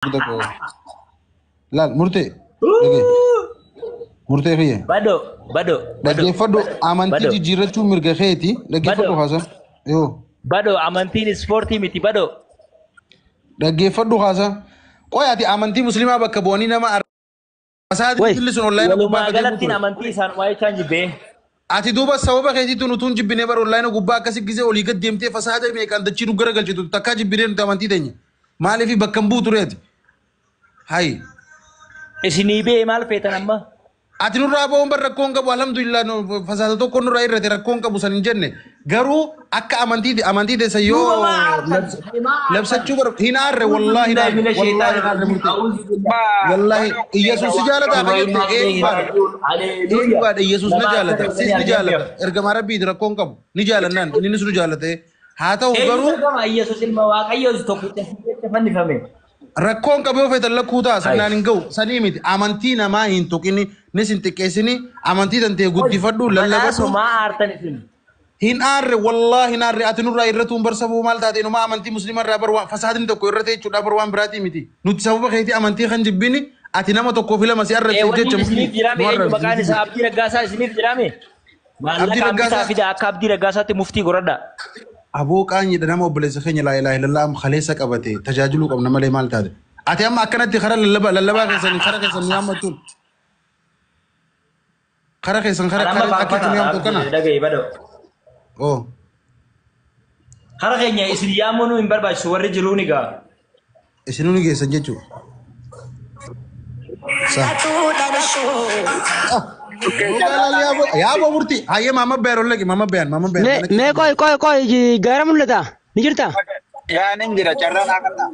Tokko laal murtee dhagaye murtee kiyya. Bado, bado, bado. Dhaggeeffadhu, amantii Bado. jijjiirrachuun mirga keeti. Dhaggeeffadhu Bado. haasa yoo Bado, amantiin ispoortii miti, bado. Dhaggeeffadhu haasa. Qoy, ati amantii musliimaa bakka bu'anii nama arrabsaa Wey. tilli sun onlaayina gubbaa Walumaa akka deemu galattiin ture. amantii isaan waa'ee isaan jibbee. Ati duuba sababa keetiitu nutuun jibbinee bara onlaayina gubbaa akkasi gisee olii gad deemtee fasaada meeqaan dachii nu gara galchitu takkaa jibbinee nuti amantii teenya. Maaliif bakka hin buutu reeti? Hayi. Isinii bee maal feetan amma? Ati nurraa ba'uun bar rakkoon qabu, alhamdulillah, nu fasaada tokko nurraa irrate rakkoon qabu san hin jenne, garuu akka amantii amantii teessa yoo Duuba maa aartan? Maa aartan? Labsachuu bar hin aarre, wallaahi hin aarre, wallaahi hin aarre murtee. Wallaahi Iyyasuus si jaalataa ka jette eenyufaadha? Eenyufaadha? Iyyasuus na jaalata, sis ni jaalata, ergamaa rabbiiti, rakkoon qabu, ni jaalannaan innis nu jaalate haa ta'u Eenyu garuu ergama? Yesuus ilma Waaqayyoo tokkicha jecha fannifame. Rakkoon qabu, yoo feetan lakkuu ta'a sannaan hin ga'u sanii miti. Amantii namaa hin tuqini, nis hin xiqqeessini, amantii tantee guddifadhu, lallabadhu. Badhaasu maa aartan isin? Hin aarre, wallaahi hin aarre. Ati nurraa irratuun bar sabuu maal taate? Inumaa amantii musliima irraa bar waan fasaadni tokko irra jechuudha bar waan biraatii miti. Nuti sababa keetii amantii kan jibbini ati nama tokkoo fi lama si arrabseef Wanni jecha isiniif jiraame nu eenyu maqaan arrabsiisi. isaa Abdii Raggaasaa isiniif jiraame? Abdii Maallaqa Raggaasaa. hambisaa fida, akka Abdii Raggaasaatti muftii godhadha. Aboo, qaanyidha. Nama obboleessa keenya laa ilaaha illallah amma kaleessa qabate tajaajiluu qabna malee maal taate? Ati amma akkanatti kara lallabaa lallabaa keessanii kara keessan nu yaammattuun kara keessan kara Anamma kara akka itti nu yaamtu faarfataadha kana. dhagaye badoo. Oo. Kara keenya isin yaamuu nu hin barbaachisu, warri jiruu ni ga'a. Isinuu ni geessan jechuudha. Sa. Yaaboo murtii. Hayyee, maama bayaan ol laqi, maama bayaan, maama bayaan. Mee mee qoy qoy qoy, gaara mul'ata ni jirta? Yaa, nin jira, carraa naa kenna.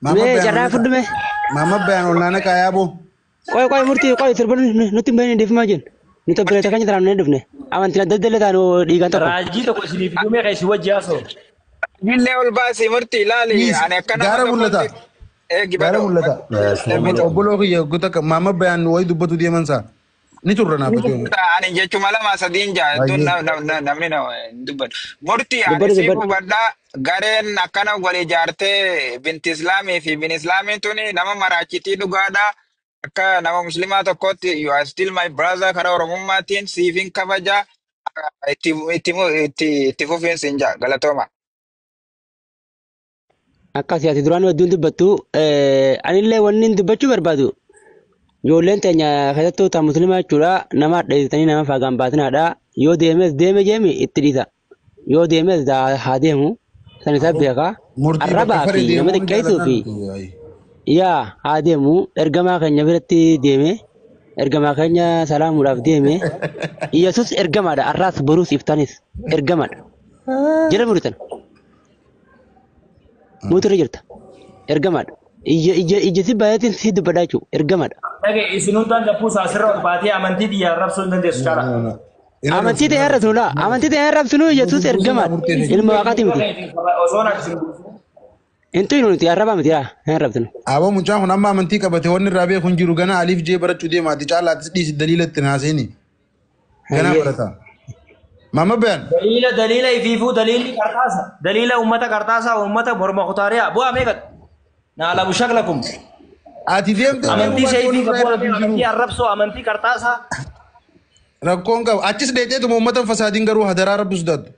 Maama Mee bayaan ol carraa naqa. fudhu mee. Maama bayaan ol naana yaaboo. Qoy qoy murtii, qoy, sirba nutti hin bahin dhiifmaa jennu. Nuti obboleessa keenya tanaan ni dhufne. Amantiin adda adda illee taanu dhiigaan tokko. Raajii tokko isiniif fiduu kan isin wajji haasa'u. Illee ol baasii murtii ilaali. Please, Ani akka nama gaara mul'ata. tokkotti eegi Gaara badoo. mul'ata. Obboloo kiyya goota maama bayaan wayi dubbatu deeman isaa. Ni turra naaf deemu. Ani jechuma lama sadiin jaa hedduun namni na hin dubbatu. Murtii, ani Dubbadhu, siif dubbadhu. hubadhaa, gareen akkana wal ijaartee binti Islaamii fi bin Islaamiin tuni nama maraachitii dhugaadhaa. Akka nama musliimaa tokkotti you are still my brother, karaa Oromummaatiin siifin kabaja, itti itti itti itti fufiinsi hin jaa, galatooma. Akkasii ati duraan hedduun dubbattu, anillee wanni hin dubbachuu barbaadu ijoolleen teenya keessattuu ta musliimaa jechuudha, nama hadheessitanii nama faagaan baatinaadha. Yoo deemes deeme jeemi itti dhiisa, yoo deemes haa deemu, san isa beekaa. Murtii bakka Arrabaa fedhe fi nama deemuu ni xiqqeessuu jaalannaan fi nuti. Yaa haa deemu, ergamaa keenya biratti deeme, ergamaa keenya salaamuudhaaf deeme. Yesus ergamaadha, har'aas boruus iftanis ergamaadha jedha muritan muutirra jirta, ergamaadha. Ija ija ija si baay'atiin si dubbadhaa jechuudha, ergamaadha. Dhagaye, isin hundaan gabbuusa asirra ol baatee amantii xiyya arrabsuu hin dandeessu caala. Amantii ta'e irra sunudha, amantii ta'e irra sunuu. Yesus ergamaadha, ilma waaqaati miti. Osoo na isin buusu. Hin tuynu nuti, arrabaa miti, yaa hin arrabsinu. Aboo, mucaan kun amma amantii qabate wanni irraa beeku hin jiru, gana aliif jee barachuu deema. Ati caalaattis dhiisi, daliila itti haaseeni. Ganaa Hayyee. barata. Maama bayaan. Daliila daliila ifiifuu, daliilli qarxaasa. Daliila uummata qarxaasaa, uummata morma kutaariyaa bu'aa meeqatu? Naalabu shaklakum. Ati deemte deemuu Amantii baatee wanni seeyfii irraa bu'aa irra hin jiru. amantii arrabsoo, amantii qarxaasaa. Rakkoon qabu. Achis dheeteetuma uummata hin fasaadiin garuu, hadaraa rabbi sodaatu.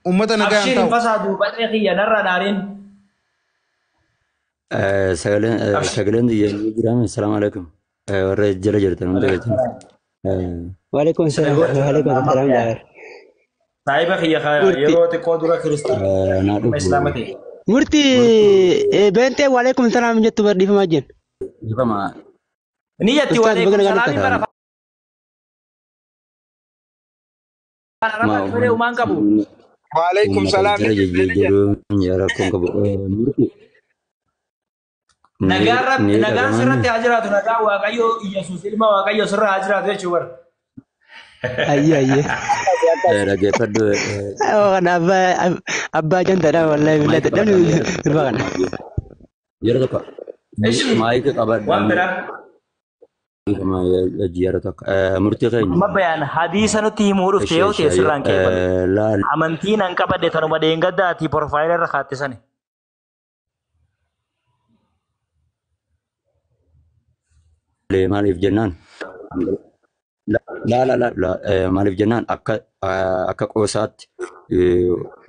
Uummata nagaan Abshiir, hin ta'u. fasaadu badhee kiyya narra dhaariin. Sagaleen Abshiir. Sagaleen xiyyeeffannoo jiraame. Assalaamu alaikum. Warra jala jirtan hunda keessan. Waalaikum salaam, waalaikum salaam jaafar. Saahiba kiyya Murtii. yeroo xiqqoo dura kiristaana Naa dhufu. islaama ta'e. Murtii, beentee waalaikum salaam jettu bar dhiifamaa jennu. Dhiifama. Ni jetti Ustaaz, waalaikum baga nagaan salaamii dhuftan. bara afaan arabaatti malee uumaan qabu. Waalaikum Uummata salaam. jala jijjiiruu rakkoon qabu. Murtii. Nagaan Ni nagaan dhaga'amani. sirratti haa jiraatu, nagaan Waaqayyo Iyyasuus ilma Waaqayyo sirra haa jiraatu jechuu bara. Ayyee ayyee. Dhaggeeffadhu. Oo, kana abbaa abbaa jantaadha, wallahi billahi Maayika dadhabni qabadha. sirba kana. Yeroo tokko. Ishi Maayika qabadha. waan biraa. Yeroo tokko. Murtii keenya. Amma bayaan hadiisa nutti himuu dhufte yoo ta'e sirraan keeffadhu. Laal. Amantiin an qabadhe tanuma dheengaddaati profile irra kaattisani. Maaliif jennaan la la la la maaliif jennaan akka akka qoosaatti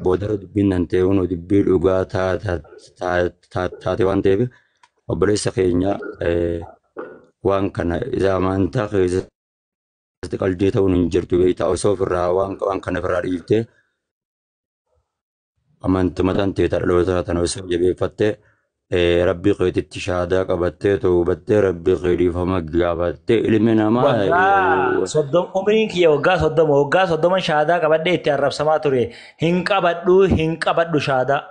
boodara dubbiin nan ta'e hunoo dubbii dhugaa taate waan ta'eef obboleessa keenya waan kana isa amantaa keessatti qalbii ta'uun hin jirtu beektaa osoo ofirraa waan kana ofirraa dhiiftee amantuma tan ta'e dhaloota tana osoo jabeeffattee rabbii keetitti shaadaa qabattee toobattee rabbii kee dhiifama gaafattee ilmi namaa Waggaa 30, umriin kiyya waggaa 30, waggaa 30 shaadaa qabadhee itti arrabsamaa ture. Hin qabadhu, hin qabadhu shaadaa.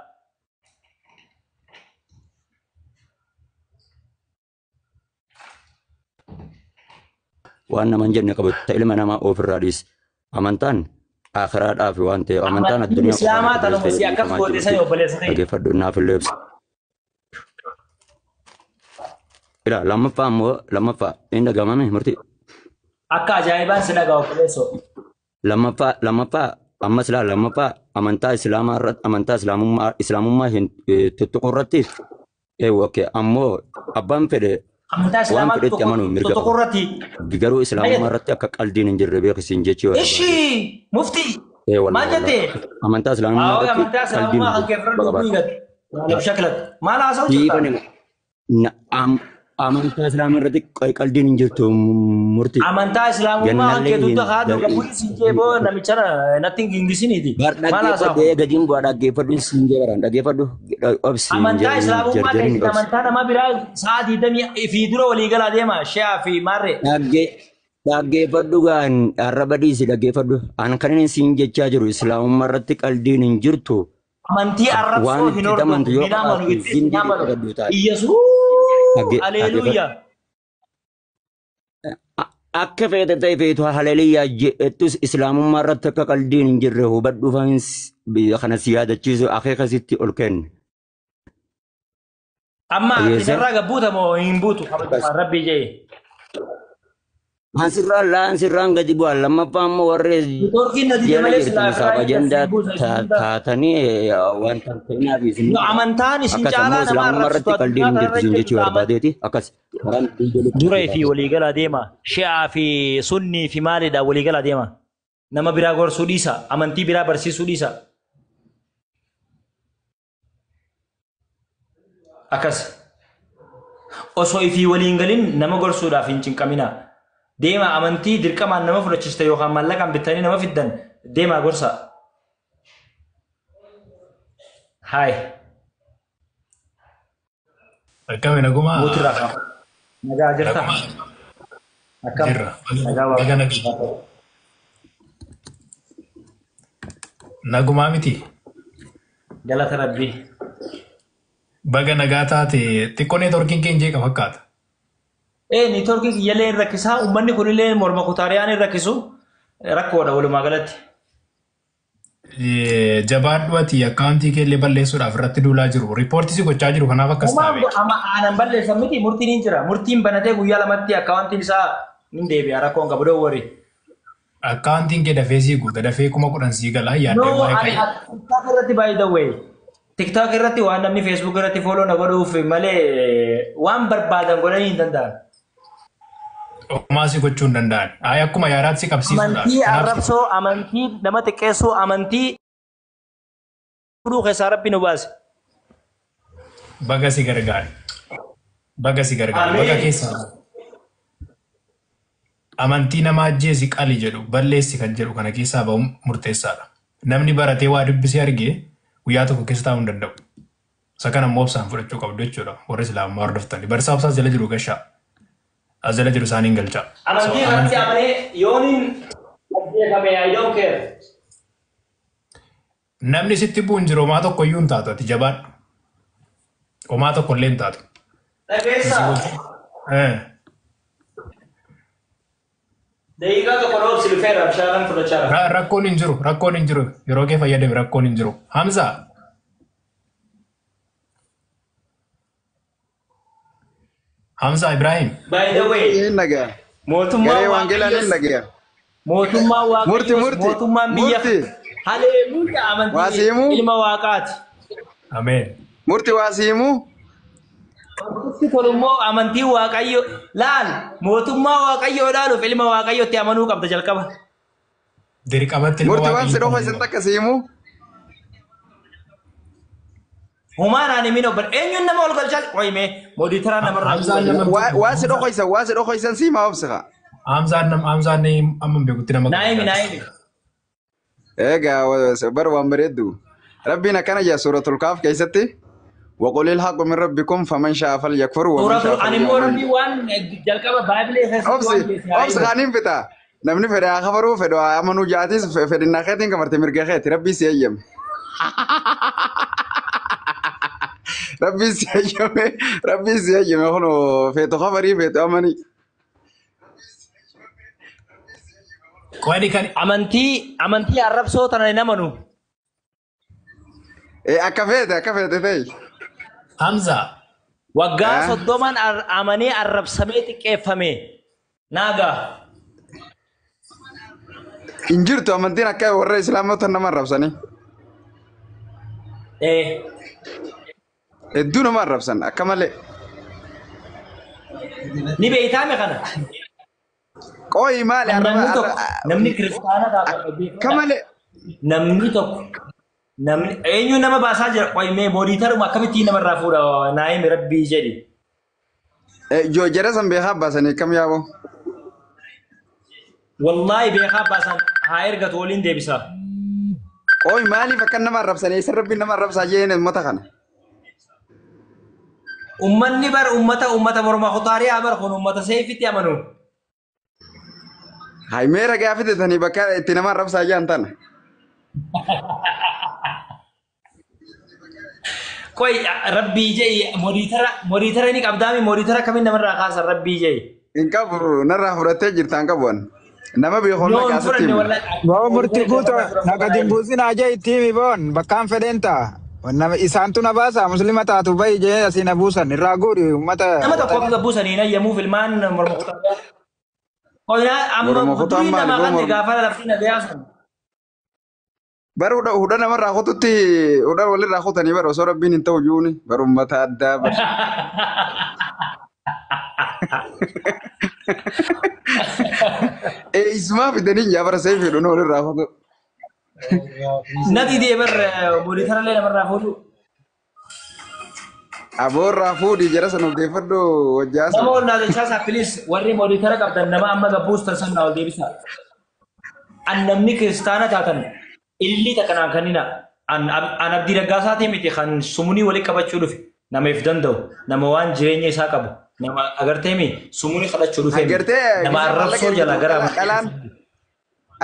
Waan nama hin jenne qabatu ilma namaa ofirraa dhiisi. Amantaan akhiraadhaaf waan ta'eef amantaan Amantiin addunyaa qofaan Islaamaa obboleessa tanuma si akkas dhiifamaa goote sani jirutti obboleessa ta'e. dhaggeeffadhu naaf illee ibsa. Ila lammaffaa immoo lammaffaa inni dhagamame murtii. Akka ajaa'ibaan si dhagaa obboleessoo. Lammaffaa ammas laa lammaffaa amantaa islaamaa irratti amantaa islaamummaa hin tuttuqu irratti okay ammoo abbaan fedhe Amantaa waan Islaamaa fedhetti amanuu mirga tuttuqu qaba. irratti. Garuu islaamummaa irratti akka qaldiin hin jirre beekisiin jechuu barbaade. Ishi muftii Wallahi maal wallahi jettee? amantaa islaamummaa Haa irratti amantaa qaldiin Islaamummaa hin kan kee jirtu fudhadhu qabaadha. dubbii gad. Maaliif shaklak? Maal haasa'u jirta? Dhiifani amantaa islaamaa irratti qaldiin hin jirtu murtii. Amantaa Islaamummaa kan Gannallee kee hin dugda kaadhu gabbuun siin jee boo namicha natti hin gingisiniiti. Bar Maal haasa'u? dhaggeeffadhu gadiin bu'aa dhaggeeffadhu siin jee baraan dhaggeeffadhu obsi hin Amantaa Islaamummaa ta'e jarjarin obsi. amantaa nama biraa sa'a 20 fi dura walii galaa deema shi'aa fi maarree. Dhaggeeffadhu gaan arraba dhiisi dhaggeeffadhu. An kan inni siin jechaa jiru islaamummaa irratti qaldiin hin jirtu. Amantii arrabsoo Waan hin itti hordofu amantu yoo hin amanu qabaatte itti hin zindii amanu. qabadhu taate. Iyyasuus Dhaggeeffadhu. aleluuyaa. Akka feete ta'e feetu haleeliyyaa jettus islaamummaa irratti akka qaldiin hin jirre hubadhu kana si yaadachiisu akeeka sitti ol kenne. Amma ati Dhageessee? isarraa gabbuuta moo hin buutu? Akkas. Rabbii jee. Ansirraan laa ansirraan gadi bu'an lammaffaa immoo warri Neetwoorkiin na dide jala malee jirtan silaa isaaf irraa ajandaa hin buusa isin hunda. taatanii waan ta'inaaf isin No, amantaan isin akkas ammoo caalaa nama islaamummaa arrabsitu irratti qaldiin addunyaa hin jirtu kanarra isin jechuu jirtu barbaadeeti akkas karaan Dura fi waliigalaa deema. Shi'aa fi sunnii fi maalidha waliigalaa deema. Nama biraa gorsuu dhiisa. Amantii biraa barsiisuu dhiisa. Akkas. Osoo ifii waliin galin nama gorsuudhaaf hin cinqamina. Deema amantii dirqamaan nama fudhachiista yookaan maallaqaan bittanii nama fiddan deemaa gorsa. Haay. Akkami nagumaa? Mootirraa kafa. Nagaa jirta? Nagumaa Akkam? jirra. Nagaa Baga waaqa. nagaa. Nagumaa miti. Galata Rabbii. Baga nagaa taate xiqqoo neetworkiin keenya jeeqa fakkaata. Neetworkiin kiyyallee hin rakkisaa. Uummanni kunillee morma kutaariyaan hin rakkisu. Rakkoodha walumaa galatti. Jabaadhu ati akkaawuntii kee illee balleessuudhaaf irratti duulaa jiru. Riippoortii si gochaa jiru kanaaf akkas Uumaan taa'e. amma aanan balleessan miti murtiin hin jira. Murtiin banatee guyyaa lamatti akkaawuntiin isaa hin deebi'a rakkoon qabu don't worry. Akkaawuntiin kee dafee sii guuta dafee 10,000 sii gala yaaddee No, waa'ee ani qabu. TikTok irratti by the way. TikTok irratti waan namni Facebook irratti follow na godhuuf malee waan barbaadan godhanii hin danda'an. Homaa si gochuu hin danda'an. Ayi akkuma yaadaatti si qabsiisuudhaaf. Amantii Kanaaf arrabsoo, amantii nama xiqqeessuu, amantii fudhuu keessaa Rabbi nu baase. Baga si gargaare. Baga si gargaare. Baga Ameen. keessaa. Amantii nama ajjeesi qali jedhu balleessi kan jedhu kana keessaa ba'uun murteessaadha. Namni baratee waa dubbisee argee guyyaa tokko keessa taa'uu hin danda'u. Isa kana immoo obsaan fudhachuu qabdu jechuudha. Warri islaamummaa hordoftani. Barsaa obsaas jala jiru gashaa. As jala jiru isaaniin galchaa. So Amantii kanatti amantii amanee yooniin ajjeefame I don't care. Namni sitti bu'u hin jiru homaa tokko iyyuu hin taatu ati jabaadhu. Homaa tokko illee hin taatu. Dhageessaa. Daqiiqaa tokko dhoobsi dhufeera bishaanan fudhachaa jira. Rakkoon hin jiru rakkoon hin jiru yeroo kee fayyadame rakkoon hin jiru. Hamza. Hamza Ibrahim. By the way, Hin dhagaya. mootummaan Garee wangeelaa hin Waaqayyoos dhagaya. mootummaan Murti Waaqayyoos murti mootummaan biyya murti haleluuyaa amantii waasiimuu ilma Waaqaati. Ameen. Murti waasiimuu. Wanti tolummoo amantii Waaqayyo laal mootummaa Waaqayyoo dhaaluuf ilma Waaqayyootti amanuu qabda jalqaba. Dirqamatti ilma Murtii waan si Waaqayyoo dhofa isin takka siimu. Humaan ani min obbo eenyuun nama ol galchaa qoyime moodiitaraa namarraa Hamzaan nama Waa si dhofa isan waa si dhofa isan siimaa obsika. Hamzaan nama Hamzaan amma hin beekutti nama Naayimi naayimi. Egaa bar waan bareeddu. Rabbiin akkana jedha suuratul kaaf keessatti. Waqulil haqqu min rabbikum faman sha'a falyakfur wa man Suuratul sha'a ani immoo falyu'min. rabbii waan jalqaba baabilee keessatti Obsi waan geesse haa obsi himu. kaaniin fita. Namni fedhe haa kafaruu fedhe haa amanuu jaatis fedhinnaa keetiin kafarte mirga keeti rabbii si eeyyame. Rabbii si eeyyame rabbii si eeyyame kunoo feetu kafarii feetu amanii. Qo'ani kan Amantii arrabsoo tana hin amanu. Akka feete akka feete ta'e. Hamza Waggaa 30 amanee arrabsamee xiqqeeffame. Naagaa. Hin jirtu amantiin akka warra islaamota nama arrabsanii. Hedduu nama arrabsan akka malee. Ni beeytaame kana. Qooyi maali Namni tokko arraba namni kiristaana taatu akka malee. Namni tokko namni eenyu nama baasaa jira qoyimee moodiitaruma akkamittiin namarraa fuudha naayimi rabbii jedhi. Joo jara san beekaa baasanii akkam yaaboo. Wallaahi beekaa baasan haa ergatu waliin deebisa. Qooyi maaliif akka nama arrabsanii eessa rabbiin nama arrabsaa jeen uummata kana. Ummanni bar ummata morma kutaariyaa bar kun ummata seefitti amanu. Hai meera gaafa fidatanii bakka itti nama arrabsaa jiran tana. Qoy rabbii jedhi moodiitara ni qabdaami moodiitara kamiin namarraa kaasan rabbii jedhi. Hin qabu narraa fudhattee jirta hin qabu ani. Nama beeku Yoo hin kaasatti fudhanne himu. wallaahi. Boo murtii guutuu naqatiin buusin haja itti himi boon bakkaan fedheen ta'a. Nama isaantu na baasa muslima taatu bahi jee asii na buusan irraa guuri uummata. Nama tokko akka buusanii ayyamuuf ilmaan morma kutaariyaa. Qoy amma Morma kutaan durii maali namaa boo kan morma. gaafa lafti na gayaasan. Bara hudha namarraa kututti hudha walirraa kutanii bara osoo rabbiin hin ta'u juuni bara uummata addaa bara. Isumaa fidanii jaa bara seefii dhuna walirraa kutu. Nati deebar moodiitara illee namarraa fuudhu. Aboorraa fuudhii jara sana odeeffadhu wajjaa Nama sana. ol naajachaa please warri moodiitara qabdan nama amma gabbuustan san naa ol deebisa. An namni kiristaana taatan ilillii takkanaan kannina. An abdii raggaasaatii miti kan sumunii walii qabachuu dhufe nama if danda'u nama waan jireenya isaa qabu nama agartee mi sumunii kadhachuu dhufe miti. Agartee Nama gisee maallaqa arrabsoo jalaa ergitu gara amantii dhalaan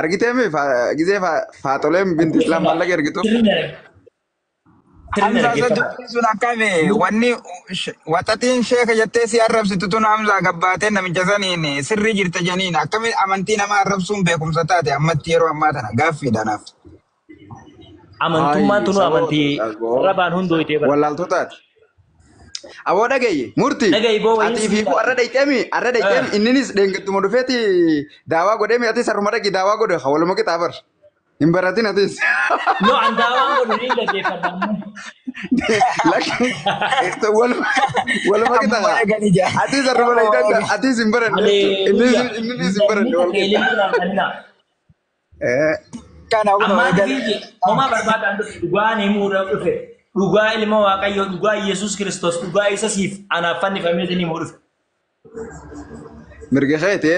argitee mi gisee faaxoleen binti islaam maallaqa ergitu. Sirni Hamza isa dhaggeeffata. dubbiin sun akkami wanni waxatiin sheeka jettee si arrabsitu tun Hamza gabbaatee namicha saniin sirrii jirta janiin akkami amantii nama arrabsuun beekumsa taate ammatti yeroo ammaa tana gaaffiidha naaf. Amantummaan Hayi tunuu amantii saboota arrabaan hundooyitee bara. wallaaltotaati. Aboo dhagaye murtii Dhagayi boo wayiin ati fi arra dhayxeemi arra dhayxeemi inninis dheengattuma dhufeeti daawaa godheemi atis haruma dhaqi daawaa godhe waluma qixaa bar hin baratin atis. No an daawaan godhu ni dhaggeeffadha. Waluma Amma qixaa eeganii jaa. atis haruma dhayxeemi atis hin baranne Haleluuyaa. inninis hin baranne Namni wal takka qixa. ilillii naan kannina. Kana kunoo Ammaan eegali. fiiji homaa barbaadaan dhufe dhugaan himuudhaaf dhufe dhugaa ilma Waaqayyoo dhugaa Yesuus Kiristoos dhugaa isa siif anaaf fannifamee isin himuu dhufe. Mirga keeti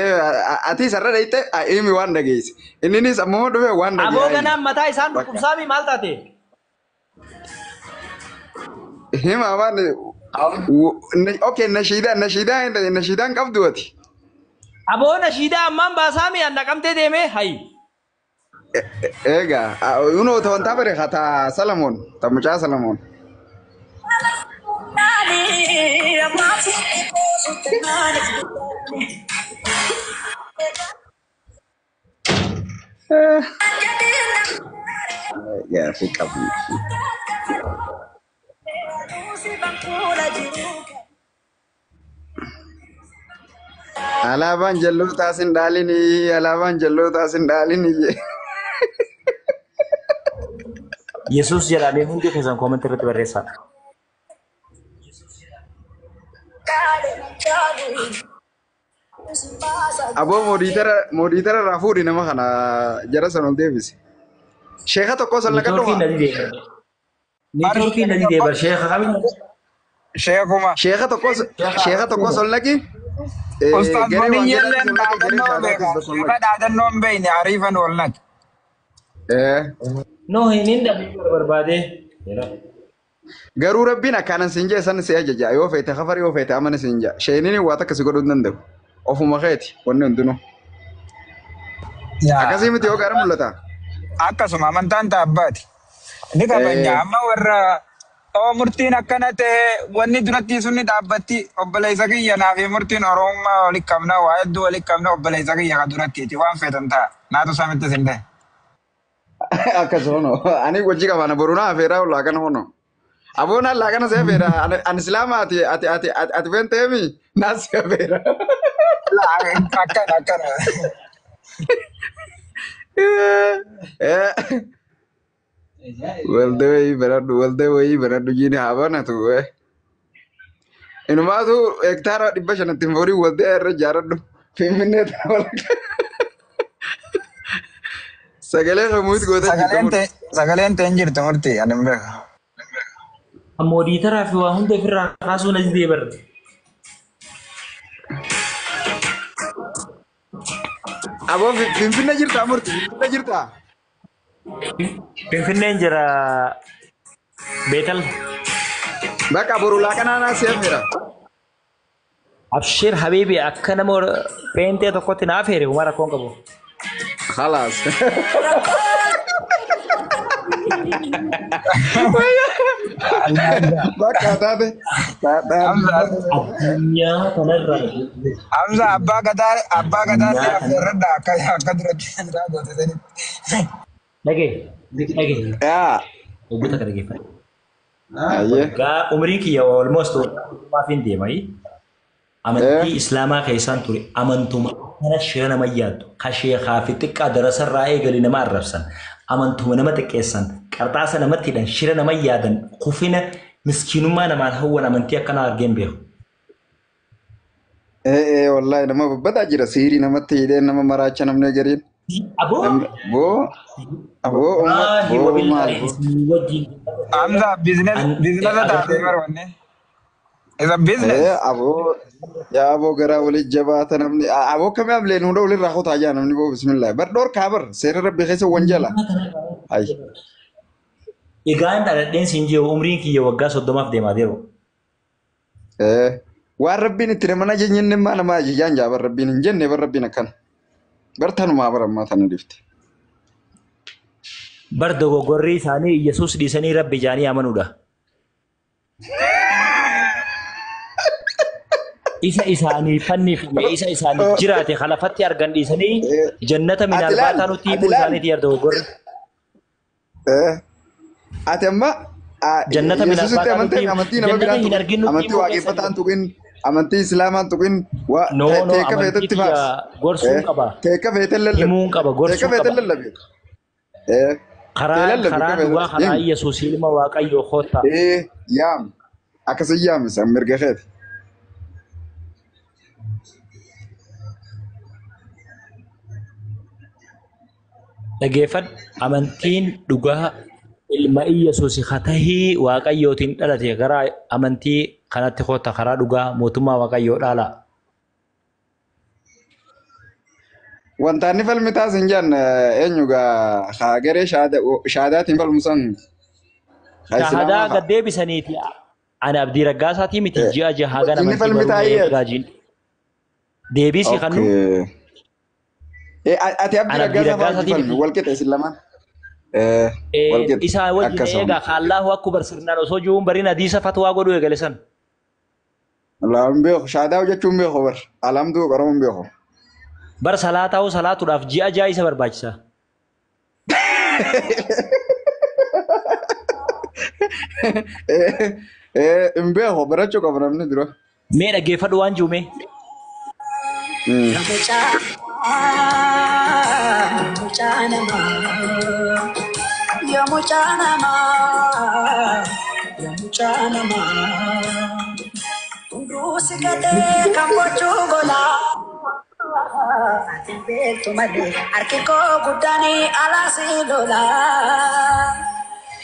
atis har'a dhayxe himi waan dhageesse inninis ammuma dhufe waan Aboo dhageesse. ganaan mataa isaan dhukkubsaami maal taate? Hima waan okay nashiidaa nashiidaa nashiidaan qabdu ati. Aboo nashiidaa ammaan baasaami an naqamtee deemee hayi. Egaa unoo wantaa bare ta Salamoon ta mucaa Salamoon. Gaaffii qabnu. Alaabaan jallootaa sin dhaalinii alaabaan jallootaa sin dhaalinii. Yesuus jedhamee hundi keessan koomentii irratti barreessaa. Aboo moodiitara irraa fuudhi nama kana jara san ol deebisi. Sheeka tokko san Niitoorkiin laqadhuma. nadi deema. Niitoorkiin nadi deema. Sheekha kamiin? Sheekuma. Sheeka tokko san laqi. Ustaaz Garee Boniyyelleen wangeelaatis ol laqi garee dhaadannoo shahaadaatis beeka. tokko ol Sheeka laqi. dhaadannoo hin beekne ariifan ol naqe. No, hin dhabee barbaade. Garuu rabbiin akkaanan siin jee san si ajaja yoo feete kafar yoo feete amana siin jaa. Sheeniin waa takka si godhuu hin danda'u. Ofuma keeti wanni hundinuu. Yaa. Akkasii miti yoo gaara mul'ata. Akkasuma amantaan taabbaati. Ni kabajna amma warra oo murtiin akkana ta'e wanni duratti sunni dhaabbatti obboleessa kiyya naa fi murtiin Oromummaa walitti qabna waa hedduu walitti qabna obboleessa kiyya ka durattiiti waan feetan ta'a. Naatu samitti sin ta'e. Akkas hono. Ani wajji qabana boru naa afeeraa laaqana hono. Aboon laaqana si afeera. Ani islaama ati ati ati ati ati feenteemi naa si afeera. Akkana akkana. Waldee wayii baradhu waldee wayii baradhu jiini haa banatu. Inumaatu hektaara 500 horii waldee irra ijaaradhu. Finfinnee tana walakka. Sagalee kamuuti gootee jirta Sagaleen murti. ta'e sagaleen ta'e hin jirtu murtii ani hin beeku. Moodiitaraa fi waa hunda ofirraa kaasuu nadi deebar. Aboo Finfinnee jirtaa murti Finfinnee jirtaa? Finfinneen jira Beetal. Bakka boru laaqanaa naa si afeera. Abshir Habibi akka nama peentee tokkotti naaf heere uma rakkoon qabu. Khalaas. Bakka taate. Hamza Addunyaa kanarraa Hamza abbaa gadaa abbaa addunyaa gadaallee kana affeerradha akka akka duratti biraa goote sanitti. dhagee dhagee Yaa. oggota kana dhaggeeffadhu. Ayyee. Waggaa umrii kiyya almost waggaa hin deemai. Amantii Islaamaa keessaan ture amantuma kana shira nama yaaddu ka sheekaa fi xiqqaa darasarraa eegali nama arrabsan amantuma nama xiqqeessan qarxaasa namatti hidhan shira nama yaadan kufina miskiinummaa namaan hawwan amantii akkanaa argeen beeku. Ee wallahi nama babbadaa jira siirii namatti hidhee nama maraacha namni gariin. Aboo Boo aboo umma wallaahi boo maal wabillaahi boo. isin wajjin Hamza business an business taatee agartee barbaanne. Is a business. Ee aboo yaa aboo garaa walii jabaata namni aboo kamii amleen hunda walirraa kutaa jaa namni boo bismillah. Bar dhoor kaa bar seera rabbi keessa wanjala. Ay. Egaan dhaladheen siin jiru umriin kiyya waggaa 30f deemaa jiru. Ee waan rabbiin itti nama ajajenne maa nama ajajaan jaa bar rabbiin hin jenne bar rabbiin akkana. Bar tanumaa bar ammaa tana dhifte. Bar dogoggorrii isaanii Yesuus dhiisanii rabbi jaanii amanuudha. Isa isaanii fannifame, isa isaaniif jiraate kalafatti argan dhiisanii jannata Ati minaalbaa laal taanutti ati himuu laal. isaaniiti yaa dogoggorri. Ati amma Jannata Yesuusitti minaalbaa taanutti amanteen himu. amantii nama Jannata biraan hin tuqin argin nutti amantii himuu keessan waaqeffataan tuqin amantii islaamaan tuqin waa No, no, teekka amantii feetetti kiyya faarsi. gorsuun qaba. Teekka feete lallabi. Himuun qaba, Teekka gorsuun feete qaba. lallabi. Tee Karaan lallabi karaa teekka dhugaa feetetti. karaa Him. Yesuus ilma Waaqayyoo koottaa. Ee yaam akkasii yaamisa mirga keeti. Dhageeffadhu amantiin dhugaa ilma Iyyasuus katahii Waaqayyootiin dhalate gara amantii kanatti koota karaa dhugaa mootummaa Waaqayyoo dhaala. Wanta inni falmi taasin jaan eenyu gaa haa garee shahaadaatiin falmu san haa Shahadaa islaamaa haa. gad deebisaniiti. Ani Abdii Raggaasaatii miti ji'a jahaa gan Inni amantii falmi baruu taa'ee. eegaajiin. Deebii si kannu Okay. Ati Abdii Ani Abdii Raggaasaa fa'aa wajji Raggaasaatii falmi miti. wal qixa isin lamaan. Wal qixa Isaa wajjin akkasuma. eegaa Allahu akbar sirnaan osoo jiruun bariin hadiisa fatwaa godhuu eegale san. Alhamdu beeku shaadaa hojjechuun beeku bar alhamdu qaroon beeku. Bar salaataa salaatuudhaaf ji'a ja'a isa barbaachisa. Hin beeku barachuu qaba namni dura. Mee dhaggeeffadhu waan jiru mee. si gatee kan gochuu gola. Ati beektu malee harki koo guddaan alaa si lola.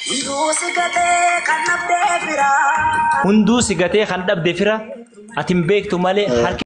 Hunduu si gatee kan dhabdee fira. Hunduu si gatee kan dhabde fira ati hin beektu malee harki.